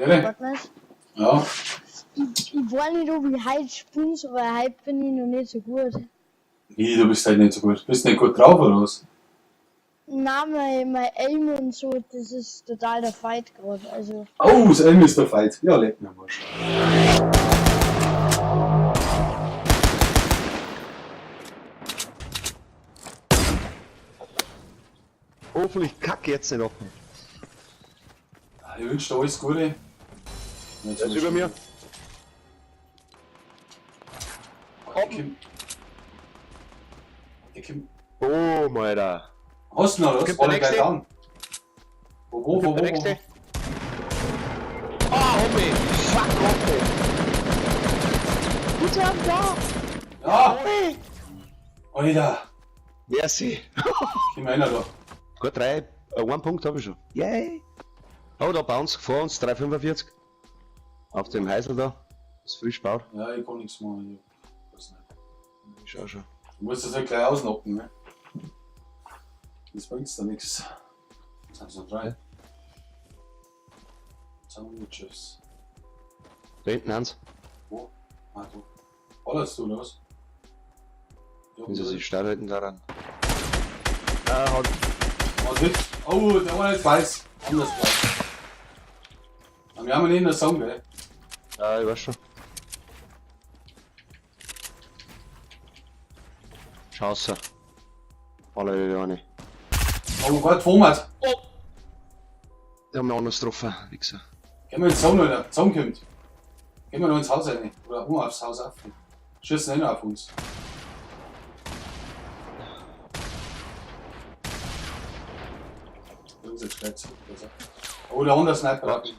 Ehrlich? Warte mal. Ja. Ich weiß nicht, ob ich heute spielen soll, weil heute bin ich noch nicht so gut. Nee, du bist halt nicht so gut. Bist nicht gut drauf, oder was? Nein, mein Aim und so, das ist total der Fight gerade. Also, Oh, das Aim ist der Fight. Ja, leck mir am Arsch. Hoffentlich kack jetzt nicht offen. Ich wünsche dir alles Gute. Der ist über mir. Komm. Ich komm. Boom, Alter. Hast du noch was? Kommt War der der gleich nächste? down? Wo, Der wo? nächste. Ah, Homie. Fuck, Homie. bitte ab da! Ja! Alter! Merci. Komm einer da. Gut, drei, einen Punkt habe ich schon. Yay. Oh, da bounce vor uns, 3,45. Auf dem Heisel da. Ist frisch gebaut. Ja, ich kann nichts machen. Ich weiß nicht. Ich schau schon. Du musst das halt gleich ausnocken, ne? Das bringt's da nichts. Jetzt haben sie noch drei. Jetzt haben wir nur Chips. Da hinten eins. Wo? Ah, du. Ballerst du, oder was? Ja, Wenn sie sich stark halten daran. Ah, hat. Was mit? Oh, der war nicht weiß. Anders weiß. Aber wir haben ihn in der Song, gell? Ja, ich weiß schon. Schaußer. Alle wieder eine. Oh Gott, Format. Die haben wir anders getroffen, Wichser. Gehen wir in die Zone, Alter. Zone kommt. Gehen wir noch ins Haus rein. Oder um aufs Haus auf. Schießen eh noch auf uns. Jungs, jetzt gleich zurück. Also. Oh, der andere Sniper. Warte.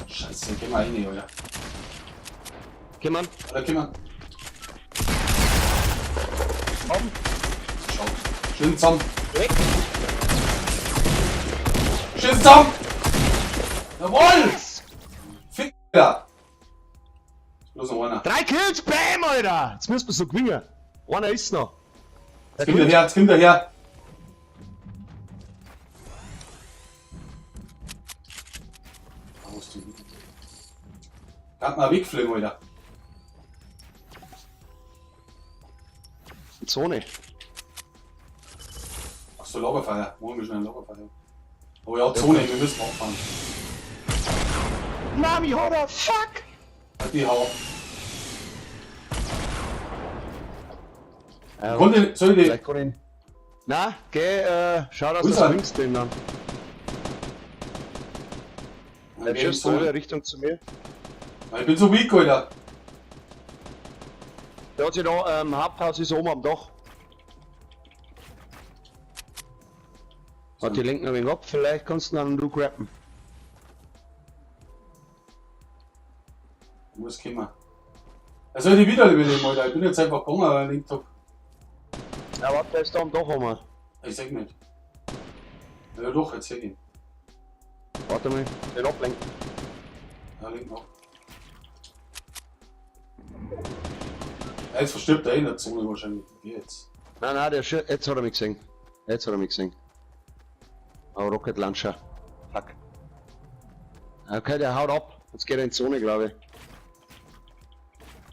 Scheiße, gehen wir rein, Alter. Komm an. Alter, gehen wir. Komm. Schau. Schön zusammen. Weg. Schön zusammen! Jawohl! Fick, Alter! Bloß noch einer. Drei Kills, bam, Alter! Jetzt müssen wir so gewinnen. Einer ist noch. Jetzt kommt er her, jetzt kommt er her. Da musst du. Kann man wegfliegen, Alter. Zone. Ach so, Lagerfeuer. Machen wir schnell ein Lagerfeuer. Oh ja, Zone, wir müssen abfahren. Mami, hat er, fuck! Die hau. Ja, Konnte, soll ich die. Vielleicht kann ich ihn. Na, geh, schau, dass Wo du ist er? swingst den dann. Der Nein, geh in schießt so Zone. Richtung zu mir. Ich bin so weak, Alter. Der hat sich da, Haupthaus ist oben am Dach. Hat die lenken ein wenig ab, vielleicht kannst du dann du grabben. Ich muss kommen. Er soll die wiederbeleben, Alter. Ich bin jetzt einfach gegangen, weil ich gelinkt hab. Ja, warte, der ist da am Dach oben. Ich seh nicht. Ja doch, jetzt seh ich ihn. Warte mal, den ablenken. Ja, link noch. Ja, jetzt verstirbt er eh in der Zone wahrscheinlich. Geh jetzt. Nein, nein, der schie- jetzt hat er mich gesehen. Jetzt hat er mich gesehen. Oh, Rocket Launcher. Fuck. Okay, der haut ab. Jetzt geht er in die Zone, glaube ich.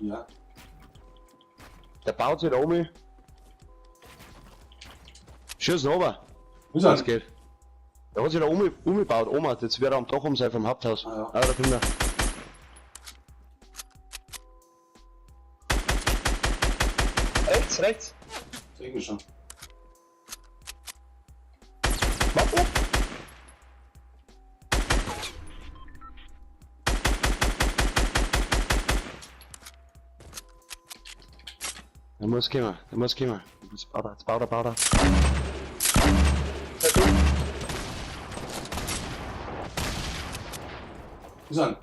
Ja. Der baut sich da um. Schieß runter. Wo ist er? Das geht. Der hat sich da umgebaut, Oma. Jetzt wird er am Dach um sein vom Haupthaus. Ah, ja. Ah, da kommt er. Rechts, rechts. Seh ich schon. Warte ab. Der muss kommen, der muss kommen. Jetzt baut er, jetzt baut er, baut er. Wo ist er?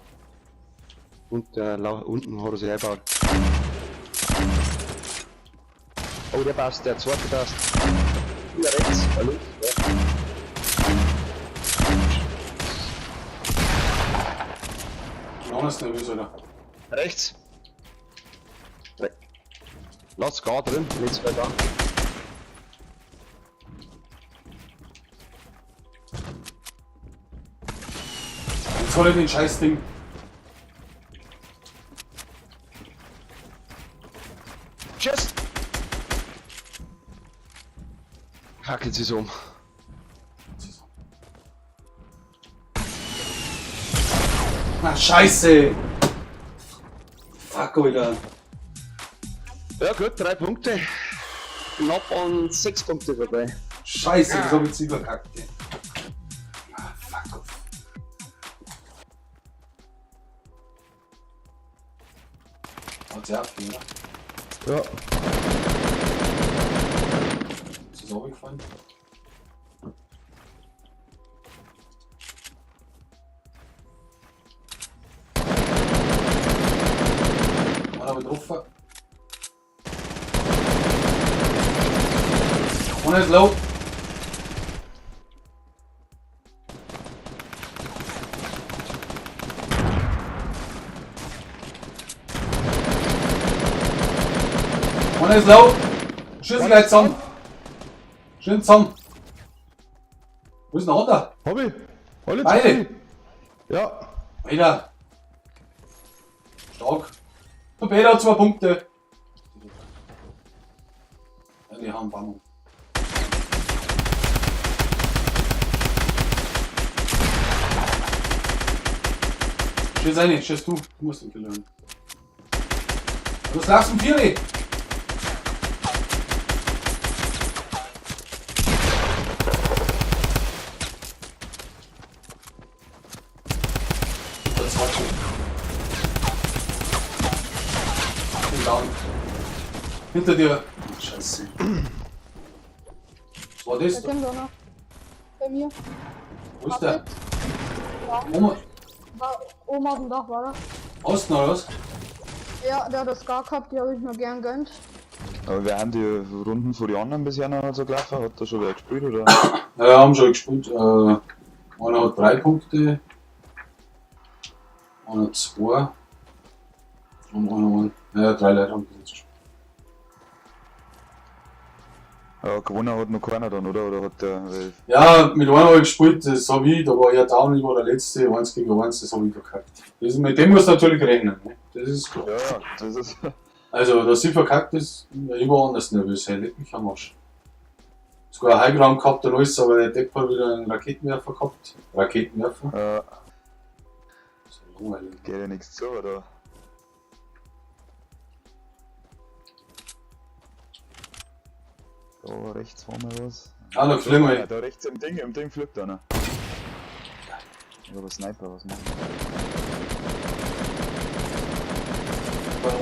Und unten hat er sich eingebaut. Oh, der passt, der zweite passt. Wieder rechts, links, ja. Ich bin anders nervös, Alter. Rechts. Lass gar drin, nicht zwei da. Jetzt hol ich den Scheißding. Tschüss! Fuck, jetzt ist um. Na, Scheiße! Fuck, Alter. Ja gut, 3 Punkte. Knapp an 6 Punkte vorbei. Scheiße, das hab ich jetzt überkackt. Ey. Ah, fuck off. Hat sie abgegeben, oder? Ja. Ist das runtergefallen? Einer hab ich getroffen. Einer ist low. Einer ist low. Schieß gleich zusammen. Schön zusammen. Wo ist denn der andere? Hab ich. Alle Beide. zwei. Ja. Alter. Stark. Der Peter hat 2 Punkte. Ja, die haben Bannung. Schieß eine, schieß du. Du musst den Killer haben. Was lachst du denn, Vieri? Das war schon. Bin down. Hinter dir. Scheiße. Was war das? Da kommt einer. Bei mir. Wo ist der? Ja, Oben, war oben auf dem Dach war er. Osten oder was? Ja, der hat das Scar gehabt, die habe ich mir gern gönnt. Aber wer haben die Runden vor die anderen bisher noch so gelaufen? Hat da schon wer gespielt oder? Ja, haben schon gespielt. Einer hat 3 Punkte, einer 2 und einer 1. Ja, 3 Leute haben bis jetzt gespielt. Ja, gewonnen hat noch keiner dann, oder? Oder hat der. Weil Ja, mit einem habe ich gespielt, das hab ich, da war er down, ich war der Letzte, 1 gegen 1, das habe ich verkackt. Das, mit dem musst du natürlich rechnen, ne? Das ist klar. ja, ja, das ist. Also, dass ich verkackt ist, ich war anders nervös, hey, leck mich am Arsch. Sogar Highground gehabt und alles, aber der Depp hat wieder einen Raketenwerfer gehabt. Raketenwerfer? Das ist ja langweilig. Geht ja nichts zu, oder? Da rechts war mal was. Ah, da fliegen wir. Ja, da rechts im Ding fliegt einer. Aber Sniper, was macht?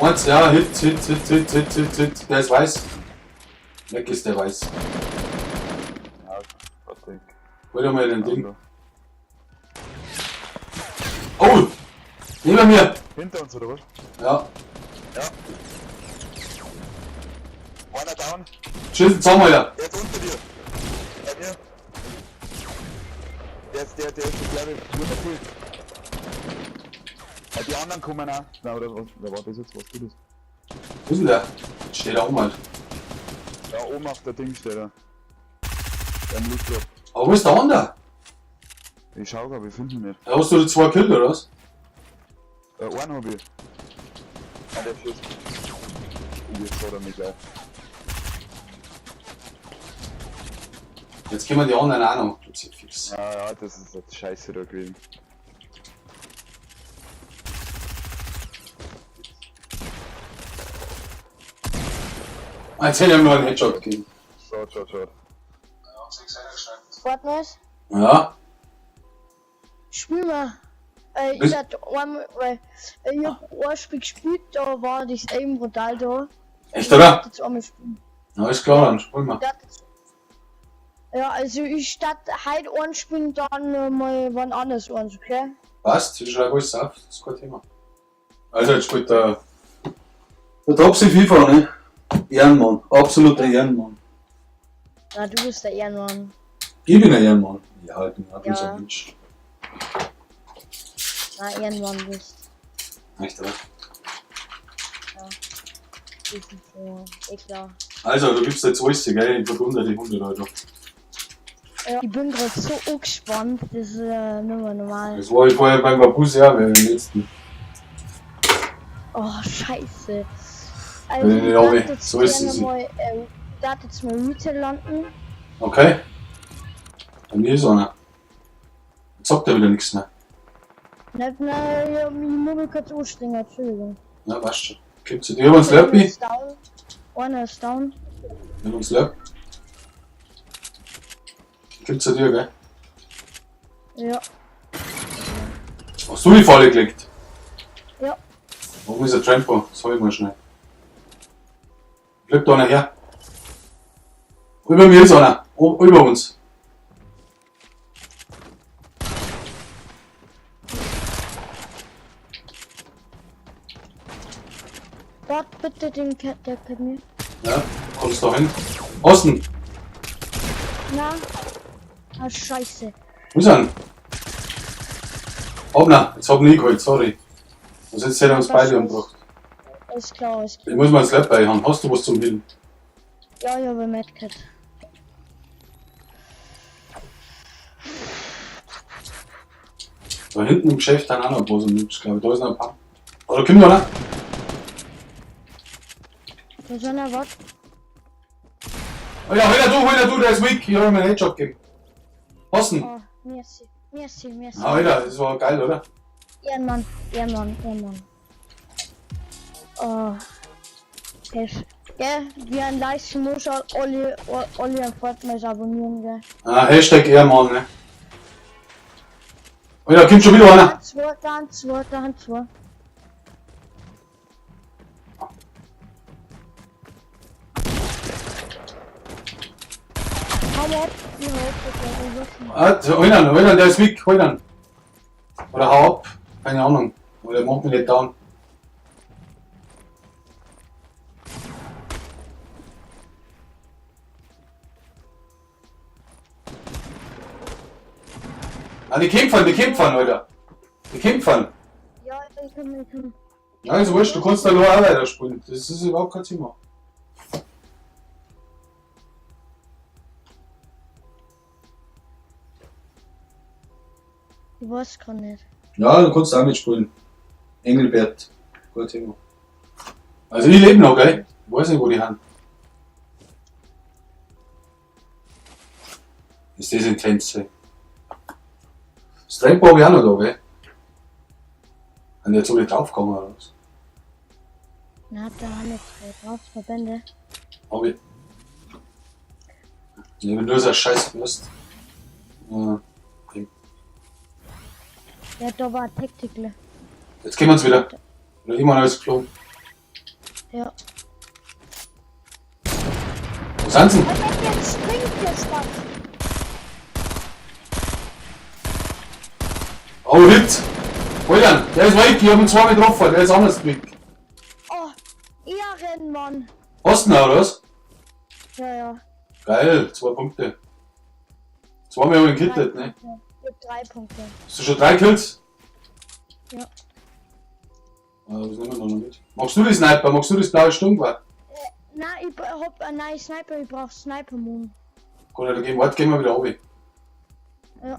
Eins, ja, Hit, Hit, Hit, Hit, Hit, Hit, Hit. Der ist weiß. Leck ist der weiß. Ja, warte. Hol dir mal den Ding. Oh! Neben mir! Hinter uns, oder was? Ja. Ja. Einer down. Schießen zusammen, Alter. Der ist unter dir. Bei mir. Der ist, der ist, glaube ich, nur cool. Ja, die anderen kommen auch. Nein, oder was, wer war das jetzt? Was du das? Wo ist denn der? Steht da oben halt. Da oben auf der Ding steht er. Der im Loot Drop. Aber wo ist der andere? Ich schau grad, ich finde ihn nicht. Da hast du die 2 Kill, oder was? Einen hab ich. Ah, der schießt. Jetzt hat er mich gleich. Jetzt kommen die anderen auch noch. Du bist ja fix. Ja, ja, das ist jetzt scheiße da gewesen. Ah, jetzt hätte ich ihm noch einen Headshot gegeben. Schade, schade, schade. Fortnite? Ja. Spiel mal. Was? Ich hatte einmal, weil ich hab ein Spiel gespielt, da war das eben brutal da. Echt, oder? Ich jetzt einmal spielen. Na, ist klar, dann spielen wir. Ich darf jetzt- Ja, also ich statt heute eins spielen, dann mal wann anders eins, okay? Passt, ich schreibe alles auf, das ist kein Thema. Also, jetzt spielt der Topsy FIFA, ne? Ehrenmann, absoluter Ehrenmann. Na, du bist der Ehrenmann. Ich bin ein Ehrenmann. Ja, ich bin auch bloß Ja. ein Mensch. Na, Ehrenmann bist. Echt, oder? Ja. Das ist so, eh klar. Also, du gibst jetzt alles, gell? Ich verwundere die 100 Euro. Ja, ich bin gerade so angespannt, das ist nicht mehr normal. Das war ich vorher beim Babus ja, beim letzten. Oh, scheiße. Also, Nee, nee, ich aber darf jetzt so ist gerne es. mal, ich darf jetzt mal Retail landen. Okay. Bei mir ist einer. Jetzt sagt er wieder nichts mehr. Nein, nein, ja, ich muss mich kurz anstrengen, Entschuldigung. Na, passt schon. Kommt zu dir über den Slurpee? Einer ist down. Einer ist down. Über den Slurp. Kommt zu dir, gell? Ja. Hast du die Falle gelegt? Ja. Warum ist ein Trampo? Das hol ich mal schnell. Glück da einer her. Über mir ist einer. Über uns. Dort bitte den Cat, der kennt mir. Ja, kommst da hin. Osten. Na. Ah, scheiße. Wo ist er? Hoppla, jetzt hab ich ihn geholt, sorry. Also jetzt hätte er uns beide umgebracht. Alles klar, alles klar. Ich muss mal ein Slap beihauen. Hast du was zum Healen? Ja, ich habe ein Medkit. Da hinten im Geschäft dann auch noch was im Nübs, glaube ich. Da ist noch ein paar. Oh, da kommt einer. Da ist einer, was? Oh ja, hol du, der ist weak. Ich hab ihm einen Headshot gegeben. Hast du ihn? Oh, merci. Merci, merci. Alter, das war geil, oder? Ehrenmann, Ehrenmann, Ehrenmann. Oh. Gell, wer ein Livestream anschaut, alle, alle auf Fortnite abonnieren, gell. Ah, Hashtag Ehrenmann, ne? Alter, kommt schon wieder einer. Da zwei, da zwei, da zwei. Hau ab, ich hab Ah, hol ihn, der ist weak, hol ihn. Oder hau ab, keine Ahnung. Oder macht mich nicht down. Ah, die kämpfen, Alter. Die kämpfen. Ja, ich komm. Ja, ist wurscht, du kannst da nur auch weiter spielen. Das ist überhaupt kein Thema. Ich weiß gar nicht. Ja, du kannst auch mitspielen. Engelbert. Kein Thema. Also ich lebe noch, gell? Ich weiß nicht, wo die haben. Ist das intens, ey. Das Trampo hab ich auch noch da, gell? Sind die jetzt alle draufgegangen oder was? Na, da haben wir drei drauf, Verbände. Hab ich. Ich bin nur so ein scheiß Wurst. Ja. Ja, da war ein Tactical. Jetzt kommen sie wieder. Oder immer noch ist geflogen. Ja. Wo sind sie? Als ob jetzt springt der Spaß. Oh, Hit! Hol ihn! Der ist weg, ich hab ihn zweimal getroffen, der ist anders weg. Oh, Ehrenmann. Hast du ihn auch, oder was? Ja, ja. Geil, 2 Punkte. Zweimal hab ich ihn gekittet, ne? Ich hab 3 Punkte. Hast du schon 3 Kills? Ja. Ah, was nehmen wir da noch mit? Magst du die Sniper? Magst du das blaue Sturmgewehr? Nein, ich hab einen neuen Sniper, ich brauch Sniper Moon. Kann ich da geben? Warte, gehen wir wieder runter. Ja.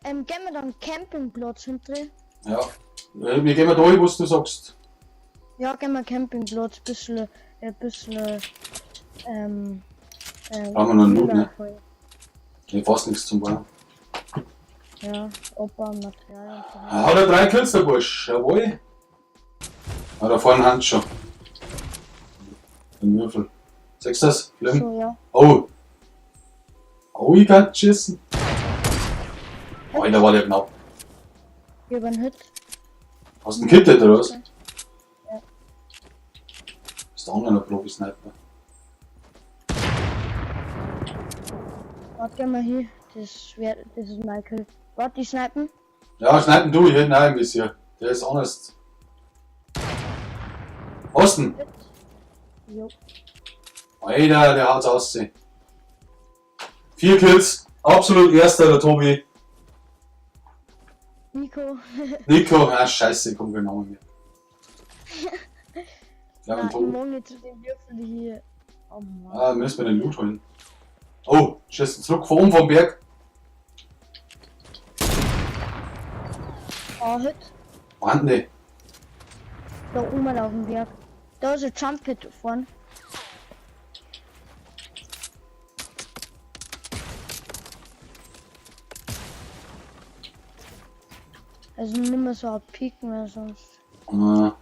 Gehen wir dann Campingplatz hinten? Ja. Wir gehen mal da hin, was du sagst. Ja, gehen wir Campingplatz, bisschen, Brauchen wir noch einen Loot, ne? Ich fast nichts zum Bauen. Ja, Opa, Material und so. Hat er 3 Kills, der Bursch? Jawohl. Ah, da vorne Hand schon. Den Würfel. Siehst du das? Schlimm. So, ja. Oh. Oh, ich kann schießen. Alter, war der knapp. Ich hab einen Hit. Hast du einen Kittet oder was? Ja. Ist da auch noch ein Profi-Sniper. Warte, geh mal hier. Das ist Michael. Warte, die snipen. Ja, snipen du, ich hätte ihn auch im Visier. Der ist honest. Osten! Jo. Alter, der haut's aussehen. 4 Kills, absolut erster, der Tobi. Nico. Nico, ah scheiße, ich komm genau mit mir. Ja, Ah, und ich Tobi. mag nicht zu den Würfeln hier. Oh Mann. Ah, müssen wir den Loot holen. Oh, schießen zurück von oben vom Berg. Ah, Hit. Warte nicht. Da oben auf dem Berg. Da ist ein Jump Pit vorne. Also nimm mal so ein Pieken, weil sonst. Ah.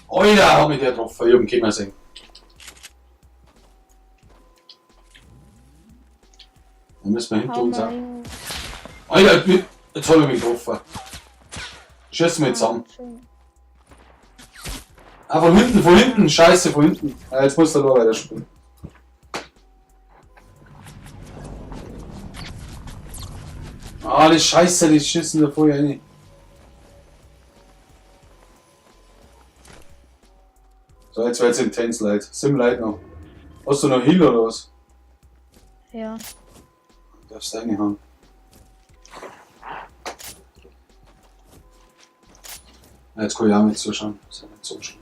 Alter, hab ich der getroffen. Ich hab ihn kommen sehen. Dann müssen wir hinter Hau uns mal auch. hin. Alter, jetzt hab ich mich getroffen. Schießen wir jetzt zusammen. Ah, von hinten, scheiße, von hinten. Ah, jetzt muss der nur weiterspielen. Ah, die Scheiße, die schießen da vorher rein. So, jetzt wird's intens, Leute. Sim leid noch. Hast du noch Heal oder was? Ja. Darfst du reinhauen. Ja, jetzt kann ich auch mit zuschauen. Ist ja nicht so schlimm.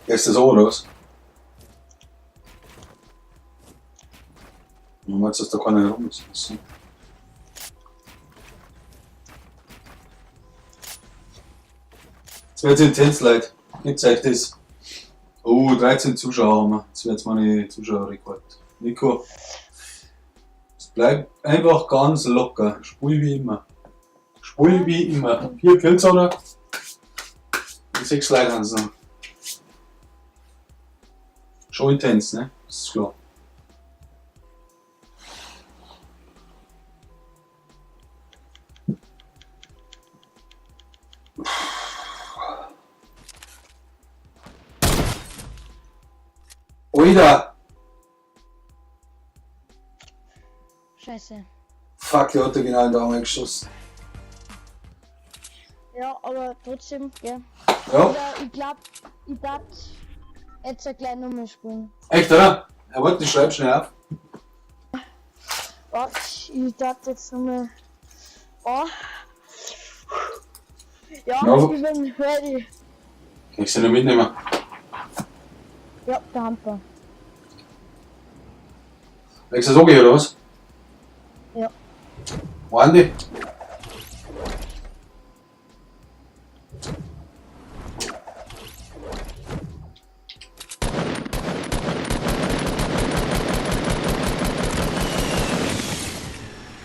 Ist das auch, oder was? Du meinst, dass da keiner herum ist? Achso. Jetzt wird's intens, Leute. Gibt's euch das? Oh, 13 Zuschauer haben wir. Jetzt wird's meine Zuschauerrekord. Nico, es bleibt einfach ganz locker. Spiel wie immer. Spiel wie immer. 4 Kills oder? Und 6 Leute haben sie noch. Schon intens, ne? Das ist klar. Alter! Scheiße. Fuck, der hat da genau in den Arm geschossen. Ja, aber trotzdem, gell. Ja, Oder ich glaub, ich darf jetzt gleich nochmal spielen. echt, oder? Er wollte, ich schreib schnell auf. Warte, ich darf jetzt nochmal. Oh. Ja, Ja. ich bin ready. Kann ich sie noch mitnehmen? Ja, der Hamper. Wächst das okay, oder was? Ja. Wo Andi?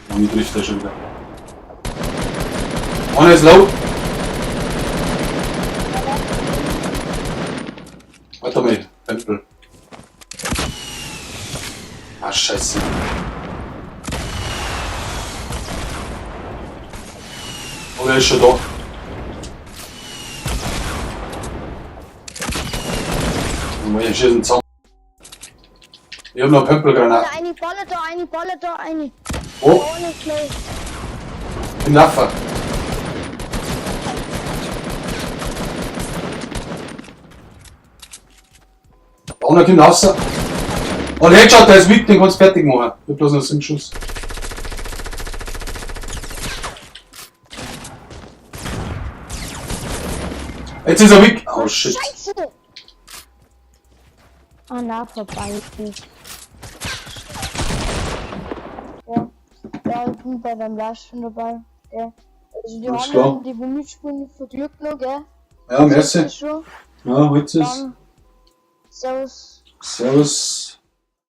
Und ich trifft er schon wieder. Einer ist low. Warte mal, Tempel. Ah, scheiße. Oh, er ist schon da. Oh, ich schießen zusammen. Ich hab noch eine Pömpelgranate. Da eine Balle, da eine Balle, da eine. Oh, Ohne gleich. im Laffer. Der andere kommt raus. Oh, der Headshot, der ist weak, den kannst du fertig machen. Ich hab bloß noch 7 Schuss. Jetzt ist er weak. Oh shit. Scheiße! Ah, na, vorbei ist. Ja. Ja, ich bin bei deinem Last schon dabei. Ja. Also die Alles anderen, die wo mitspielen, viel Glück noch, gell? Ja, merci. Schon. Ja, heute ist. Dann. Servus. Servus.